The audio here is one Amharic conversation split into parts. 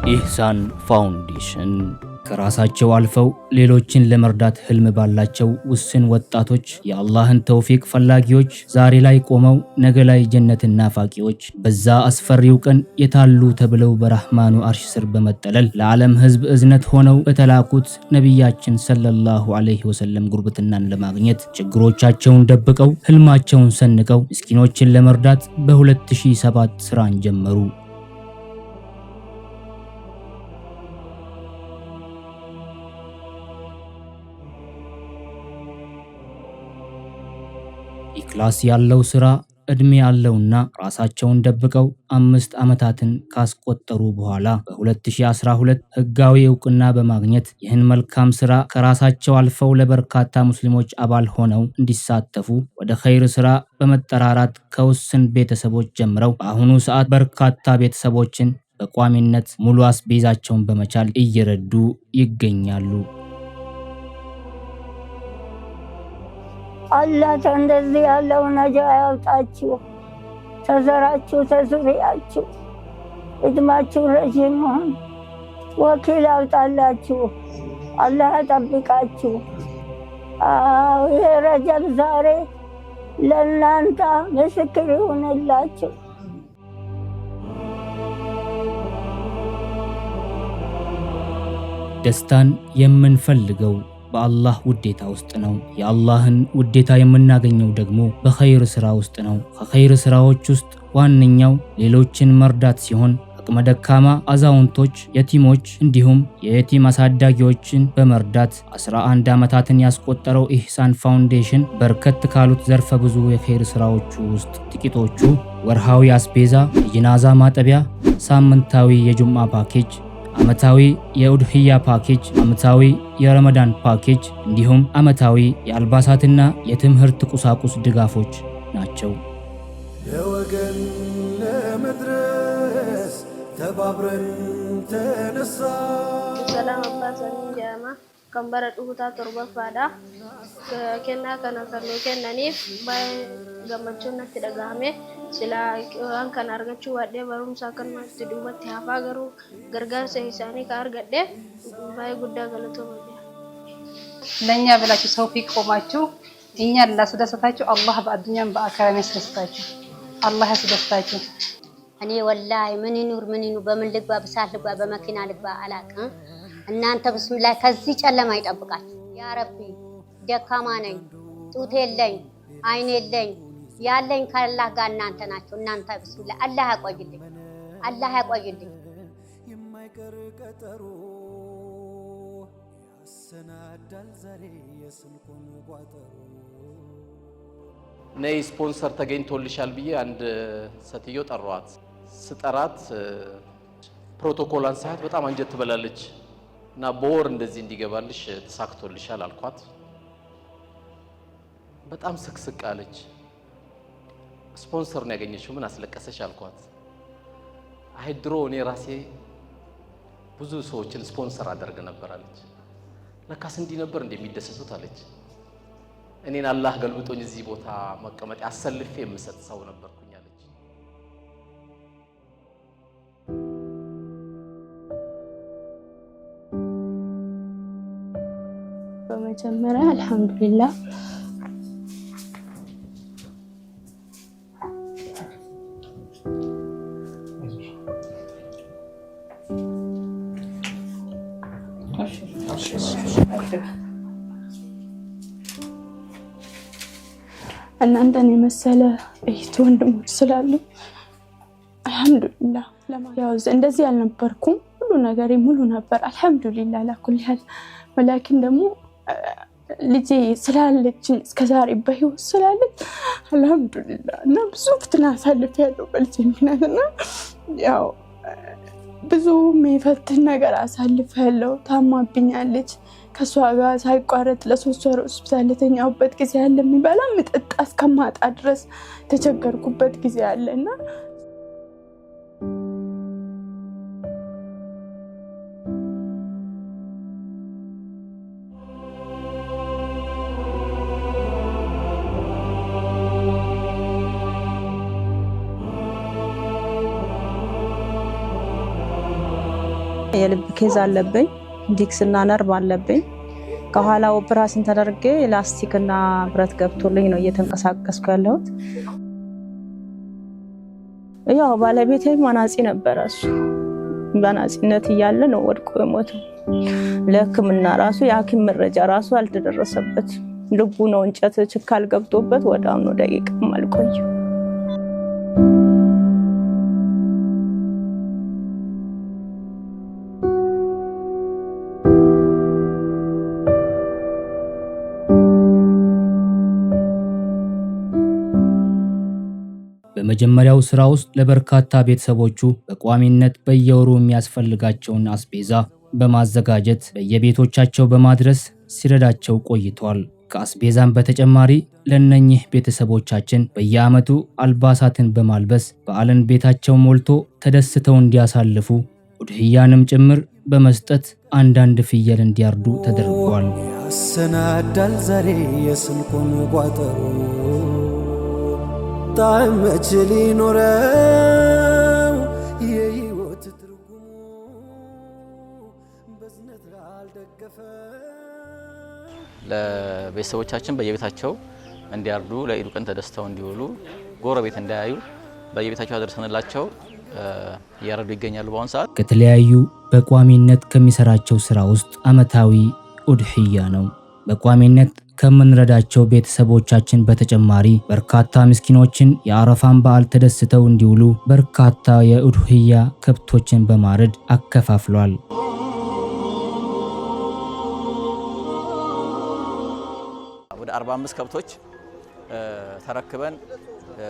ኢህሳን ፋውንዴሽን ከራሳቸው አልፈው ሌሎችን ለመርዳት ህልም ባላቸው ውስን ወጣቶች፣ የአላህን ተውፊቅ ፈላጊዎች፣ ዛሬ ላይ ቆመው ነገ ላይ ጀነትን ናፋቂዎች፣ በዛ አስፈሪው ቀን የታሉ ተብለው በረህማኑ አርሽ ስር በመጠለል ለዓለም ህዝብ እዝነት ሆነው በተላኩት ነቢያችን ሰለላሁ ዐለይሂ ወሰለም ጉርብትናን ለማግኘት ችግሮቻቸውን ደብቀው ህልማቸውን ሰንቀው ምስኪኖችን ለመርዳት በ2007 ስራን ጀመሩ። ኢኽላስ ያለው ስራ እድሜ ያለውና ራሳቸውን ደብቀው 5 ዓመታትን ካስቆጠሩ በኋላ በ2012 ህጋዊ እውቅና በማግኘት ይህን መልካም ስራ ከራሳቸው አልፈው ለበርካታ ሙስሊሞች አባል ሆነው እንዲሳተፉ ወደ ኸይር ስራ በመጠራራት ከውስን ቤተሰቦች ጀምረው በአሁኑ ሰዓት በርካታ ቤተሰቦችን በቋሚነት ሙሉ አስቤዛቸውን በመቻል እየረዱ ይገኛሉ። አላህ እንደዚህ ያለው ነጃ ያውጣችሁ፣ ተዘራችሁ ተዙሪያችሁ፣ እድማችሁ ረዥም ይሁን፣ ወኪል ያውጣላችሁ፣ አላህ ያጠብቃችሁ። አዎ ይሄ ረጀብ ዛሬ ለእናንተ ምስክር ይሁንላችሁ። ደስታን የምንፈልገው በአላህ ውዴታ ውስጥ ነው። የአላህን ውዴታ የምናገኘው ደግሞ በኸይር ስራ ውስጥ ነው። ከኸይር ስራዎች ውስጥ ዋነኛው ሌሎችን መርዳት ሲሆን አቅመ ደካማ አዛውንቶች፣ የቲሞች እንዲሁም የየቲም አሳዳጊዎችን በመርዳት 11 ዓመታትን ያስቆጠረው ኢህሳን ፋውንዴሽን በርከት ካሉት ዘርፈ ብዙ የኸይር ስራዎቹ ውስጥ ጥቂቶቹ ወርሃዊ አስቤዛ፣ የጀናዛ ማጠቢያ፣ ሳምንታዊ የጁምዓ ፓኬጅ፣ ዓመታዊ የኡድህያ ፓኬጅ፣ ዓመታዊ የረመዳን ፓኬጅ እንዲሁም ዓመታዊ የአልባሳትና የትምህርት ቁሳቁስ ድጋፎች ናቸው። ለወገን ለመድረስ ተባብረን ተነሳ። Salaam Abbaa jedhama. Kan bara kutaa torbaffaadha. Kennaa kana kan nuu kennaniif baay'ee gammachuun natti dhagahame. Silaa waan kana argachuu baadhee barumsa akkanumatti duubatti hafaa, garuu gargaarsa isaanii kan argadhe baay'ee guddaa galatooma. ለእኛ ብላችሁ ሰው ፊት ቆማችሁ እኛን ላስደሰታችሁ አላህ በአዱኛም በአኺራም ያስደስታችሁ። አላህ ያስደስታችሁ። እኔ ወላሂ ምን ይኑር ምን ይኑር፣ በምን ልግባ፣ በሳት ልግባ፣ በመኪና ልግባ አላቅም። እናንተ ብስሚላህ ከዚህ ጨለማ ይጠብቃችሁ። ያ ረቢ፣ ደካማ ነኝ፣ ጡት የለኝ፣ አይን የለኝ፣ ያለኝ ከአላህ ጋር እናንተ ናቸው። እናንተ ብስሚላህ አላህ ያቆይልኝ፣ አላህ ያቆይልኝ። የማይቀር ቀጠሮ ያሰናዳል ዛሬ የስንቁን ቋጠሮ። ነይ ስፖንሰር ተገኝቶልሻል ብዬ አንድ ሴትዮ ጠራኋት። ስጠራት ፕሮቶኮሏን ሳያት በጣም አንጀት ትበላለች እና በወር እንደዚህ እንዲገባልሽ ተሳክቶልሻል አልኳት። በጣም ስቅስቅ አለች። ስፖንሰር ነው ያገኘሽው፣ ምን አስለቀሰሽ አልኳት። አይ ድሮ እኔ ራሴ ብዙ ሰዎችን ስፖንሰር አደርግ ነበር አለች። ለካስ እንዲህ ነበር እንደሚደሰቱት አለች። እኔን አላህ ገልብጦኝ እዚህ ቦታ መቀመጥ አሰልፌ የምሰጥ ሰው ነበርኩኝ አለች። በመጀመሪያ አልሐምዱሊላህ፣ እናንተን የመሰለ እህት ወንድሞች ስላሉ አልሐምዱሊላህ። ያው እንደዚህ አልነበርኩም። ሁሉ ነገር ሙሉ ነበር። አልሐምዱሊላህ ላኩል ያህል፣ ወላኪን ደግሞ ልጄ ስላለችኝ እስከዛሬ በህይወት ስላለች አልሐምዱሊላህ። እና ብዙ ፍትና አሳልፌያለሁ በልጄ ምክንያት እና ያው ብዙ የሚፈትን ነገር አሳልፌያለሁ። ታማብኛለች። ከእሷ ጋር ሳይቋረጥ ለ3 ወር ሆስፒታል የተኛሁበት ጊዜ አለ። የሚበላ የሚጠጣ እስከማጣ ድረስ ተቸገርኩበት ጊዜ አለ እና የልብ case አለብኝ፣ ዲክስና ነርቭ አለብኝ። ከኋላ ኦፕራሲዮን ተደርጌ ላስቲክና ብረት ገብቶልኝ ነው እየተንቀሳቀስኩ ያለሁት። ያው ባለቤቴም አናጺ ነበረ። እሱ በአናጺነት እያለ ነው ወድቆ የሞተው። ለሕክምና ራሱ የሐኪም መረጃ ራሱ አልተደረሰበት። ልቡ ነው እንጨት ችካል ገብቶበት ወዲያውኑ ደቂቃም አልቆየም። በመጀመሪያው ስራ ውስጥ ለበርካታ ቤተሰቦቹ በቋሚነት በየወሩ የሚያስፈልጋቸውን አስቤዛ በማዘጋጀት በየቤቶቻቸው በማድረስ ሲረዳቸው ቆይቷል። ከአስቤዛም በተጨማሪ ለነኚህ ቤተሰቦቻችን በየዓመቱ አልባሳትን በማልበስ በዓልን ቤታቸው ሞልቶ ተደስተው እንዲያሳልፉ ኡድህያንም ጭምር በመስጠት አንዳንድ ፍየል እንዲያርዱ ተደርጓል። ያሰናዳል ዛሬ የስንቁን ቋጠሮ ጣዕም መች ሊኖረው የሕይወት ትርጉሙ በዝነት ላልደገፈ ለቤተሰቦቻችን በየቤታቸው እንዲያርዱ ለኢዱ ቀን ተደስተው እንዲውሉ ጎረቤት እንዳያዩ በየቤታቸው አደርሰንላቸው እያረዱ ይገኛሉ። በአሁኑ ሰዓት ከተለያዩ በቋሚነት ከሚሰራቸው ስራ ውስጥ ዓመታዊ ኡድህያ ነው። በቋሚነት ከምንረዳቸው ቤተሰቦቻችን በተጨማሪ በርካታ ምስኪኖችን የአረፋን በዓል ተደስተው እንዲውሉ በርካታ የኡድህያ ከብቶችን በማረድ አከፋፍሏል። ወደ 45 ከብቶች ተረክበን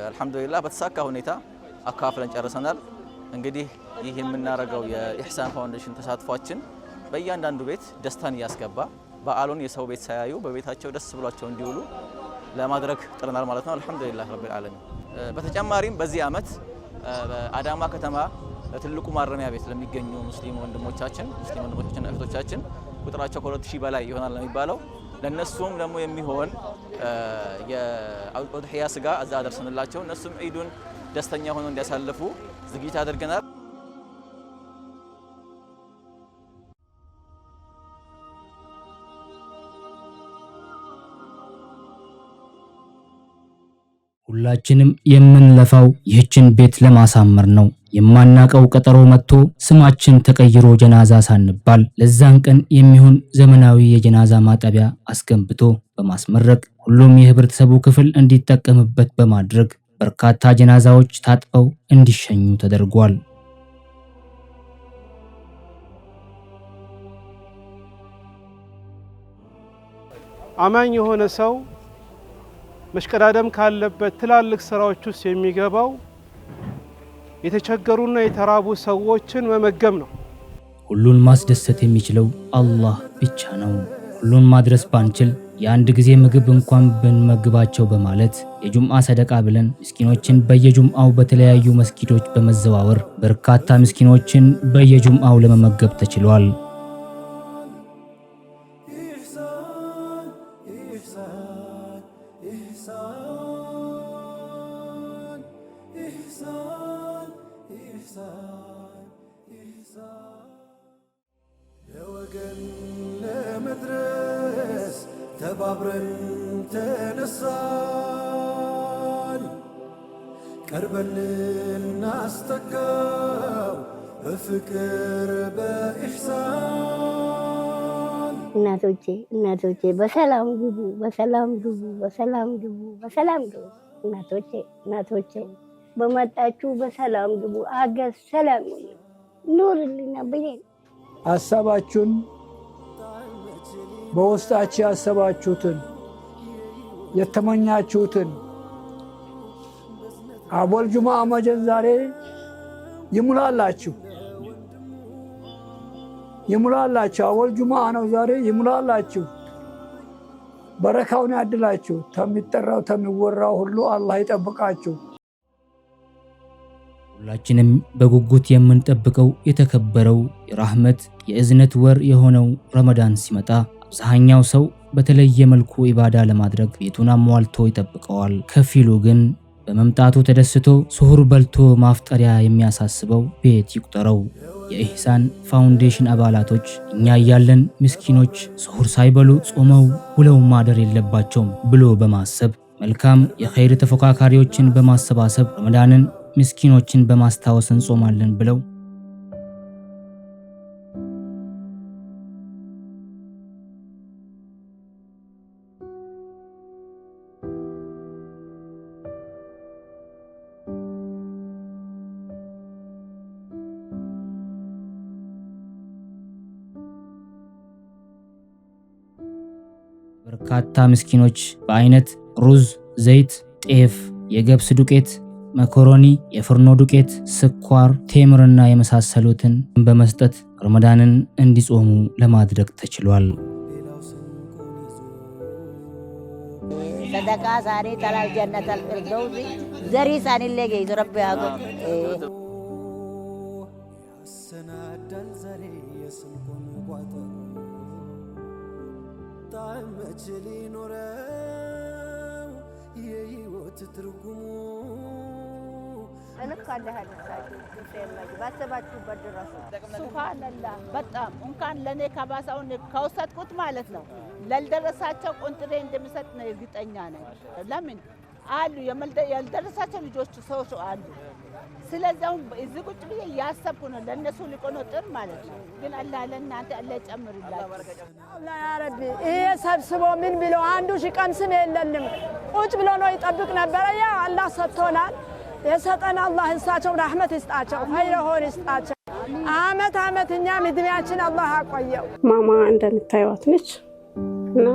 አልሐምዱሊላህ በተሳካ ሁኔታ አካፍለን ጨርሰናል። እንግዲህ ይህ የምናደርገው የኢሕሳን ፋውንዴሽን ተሳትፏችን በእያንዳንዱ ቤት ደስታን እያስገባ በዓሉን የሰው ቤት ሳያዩ በቤታቸው ደስ ብሏቸው እንዲውሉ ለማድረግ ጥረናል ማለት ነው። አልሐምዱሊላህ ረቢል ዓለሚን። በተጨማሪም በዚህ ዓመት በአዳማ ከተማ ትልቁ ማረሚያ ቤት ለሚገኙ ሙስሊም ወንድሞቻችን እህቶቻችን ቁጥራቸው ከ2000 በላይ ይሆናል የሚባለው ለነሱም ደግሞ የሚሆን የኡድህያ ስጋ እዛ አደርሰንላቸው እነሱም ዒዱን ደስተኛ ሆነው እንዲያሳልፉ ዝግጅት አድርገናል። ሁላችንም የምንለፋው ይህችን ቤት ለማሳመር ነው። የማናቀው ቀጠሮ መጥቶ ስማችን ተቀይሮ ጀናዛ ሳንባል ለዛን ቀን የሚሆን ዘመናዊ የጀናዛ ማጠቢያ አስገንብቶ በማስመረቅ ሁሉም የህብረተሰቡ ክፍል እንዲጠቀምበት በማድረግ በርካታ ጀናዛዎች ታጥበው እንዲሸኙ ተደርጓል። አማኝ የሆነ ሰው መሽቀዳደም ካለበት ትላልቅ ስራዎች ውስጥ የሚገባው የተቸገሩና የተራቡ ሰዎችን መመገብ ነው። ሁሉን ማስደሰት የሚችለው አላህ ብቻ ነው። ሁሉን ማድረስ ባንችል የአንድ ጊዜ ምግብ እንኳን ብንመግባቸው በማለት የጁምዓ ሰደቃ ብለን ምስኪኖችን በየጁምዓው በተለያዩ መስጊዶች በመዘዋወር በርካታ ምስኪኖችን በየጁምዓው ለመመገብ ተችሏል። ለወገን ለመድረስ ተባብረን ተነሳን፣ ቀርበን እናስጠጋው በፍቅር በኢሕሳን። እናቶቼ እናቶቼ በሰላም ግቡ፣ በሰላም ግቡ፣ በሰላም ግቡ፣ በሰላም ግቡ። እናቶቼ እናቶቼ በመጣችሁ በሰላም ግቡ። አገር ሰላም ኑርልና ብዬ ሀሳባችሁን በውስጣችሁ ያሰባችሁትን የተመኛችሁትን አቦል ጁምዓ መጀን ዛሬ ይሙላላችሁ ይሙላላችሁ። አቦል ጁምዓ ነው ዛሬ ይሙላላችሁ። በረካውን ያድላችሁ። ተሚጠራው ተሚወራው ሁሉ አላህ ይጠብቃችሁ። ሁላችንም በጉጉት የምንጠብቀው የተከበረው የራህመት የእዝነት ወር የሆነው ረመዳን ሲመጣ አብዛኛው ሰው በተለየ መልኩ ኢባዳ ለማድረግ ቤቱን አሟልቶ ይጠብቀዋል። ከፊሉ ግን በመምጣቱ ተደስቶ ስሁር በልቶ ማፍጠሪያ የሚያሳስበው ቤት ይቁጠረው። የኢሕሳን ፋውንዴሽን አባላቶች እኛ እያለን ምስኪኖች ስሁር ሳይበሉ ጾመው ውለው ማደር የለባቸውም ብሎ በማሰብ መልካም የኸይር ተፎካካሪዎችን በማሰባሰብ ረመዳንን ምስኪኖችን በማስታወስ እንጾማለን ብለው በርካታ ምስኪኖች በአይነት ሩዝ፣ ዘይት፣ ጤፍ፣ የገብስ ዱቄት፣ መኮሮኒ፣ የፍርኖ ዱቄት፣ ስኳር፣ ቴምርና የመሳሰሉትን በመስጠት ረመዳንን እንዲጾሙ ለማድረግ ተችሏል። ሰደቃ ሳኒ ተላል ጀነተል ፊርደውሲ ዘሪ ሳኒሌ ጌይሱ ረቢ ሀጎ ያሰናዳል ዛሬ የስንቁን ቋጠሮ ጣዕም መች ሊኖረው የሕይወት ትርጉሙ ልክ አላህ ያድርሳችሁ፣ ባሰባችሁበት ድረሱ። ሱብሃነላህ በጣም እንኳን ለእኔ ከባሳውን ከወሰድኩት ማለት ነው ላልደረሳቸው ቆንጥሬ እንደሚሰጥ ነው እርግጠኛ ነኝ። ለምን አሉ ያልደረሳቸው ልጆች ሰዎች አሉ። ስለዚህ አሁን እዚህ ቁጭ ብዬ እያሰብኩ ነው ለእነሱ ሊቆነጥር ማለት ነው። ግን አላህ ለእናንተ አላህ ይጨምርላችሁ። ያ ረቢ ይሄ ሰብስቦ ምን ብሎ አንዱ ሲቀምስም የለንም ቁጭ ብሎ ነው ይጠብቅ ነበረ። ያ አላህ ሰጥቶናል። የሰጠን አላህ እሳቸው ረሕመት ይስጣቸው፣ ኸይረ ሆን ይስጣቸው። አመት አመት እኛም እድሜያችን አላህ አቆየው። ማማ እንደምታዩት ነች እና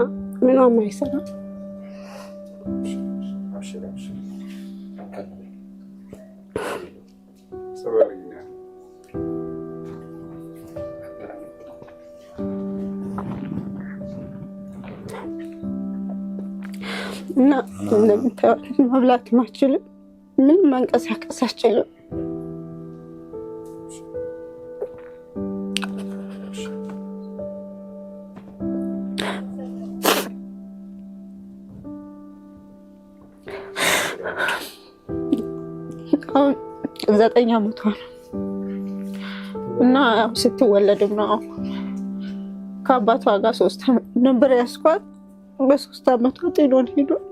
ምኗም አይሰራም። እና እንደምታዩት መብላትም አችልም፣ ምንም መንቀሳቀስ አችልም። አሁን 9 ዓመቷ ነው እና ያው ስትወለድም ነው ከአባቷ ጋር 3 ዓመት ነበር ያስኳት። በ3 ዓመቷ ጥሎን ሄዷል።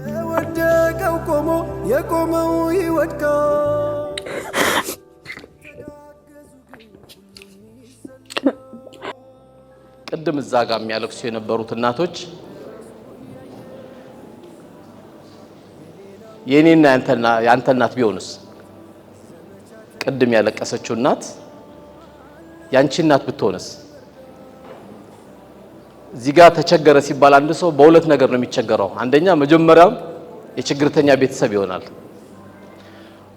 የወደቀው ቆሞ የቆመው ይወድቃል። ቅድም እዛ ጋር የሚያለቅሱ የነበሩት እናቶች የኔና ያንተ እናት ቢሆንስ? ቅድም ያለቀሰችው እናት ያንቺ እናት ብትሆንስ? እዚህ ጋር ተቸገረ ሲባል አንድ ሰው በሁለት ነገር ነው የሚቸገረው። አንደኛ መጀመሪያም የችግርተኛ ቤተሰብ ይሆናል።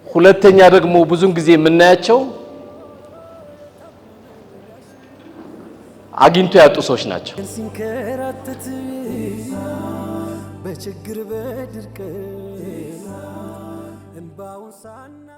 ሁለተኛ ደግሞ ብዙን ጊዜ የምናያቸው አግኝቶ ያጡ ሰዎች ናቸው። ሲንከራተት በችግር በድርቅ እንባውን ሳና